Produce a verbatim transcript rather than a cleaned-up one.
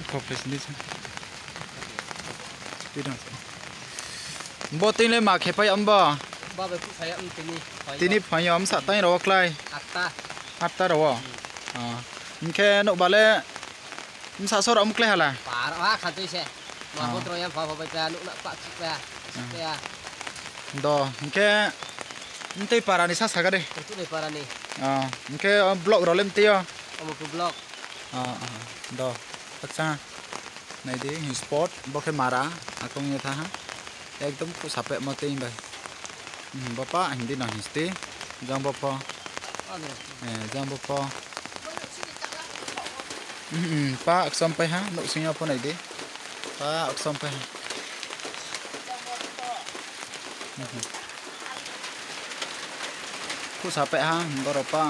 Kho phai sini se. Tui dong. Bo tui le ma khe pai ambo? Ba bai phu saya, um, tini phai yo. Tini phai yo, msa tang rao wo klái? Atta. Atta rao wo? Hmm. Ah. Hing khe nouh ba le msa sor amo klái hala? Par ha khan tui se. Ma bo tro ya pha pha bai pa, nouh na pa chi pa. Ya. Do, hing khe mtui para ni sa saga de. Mtui para ni. Ah, hing khe, o, block rao le mtui yo? Omo phu block. Ah, ah, do. Acha. Nai di, hing spot, bo khe mara, akong ye tha ha. Ekdom khusa pehmo tei bai. Hmm, bo pa hing di no hing sti, jang bo pho. Eh, jang bo pho. Hmm, hmm, pa aksom pai ha, nouhsing yo pho nai di. Pa aksom pai ha. Hmm, hmm. Khusa peh ha, boro pa.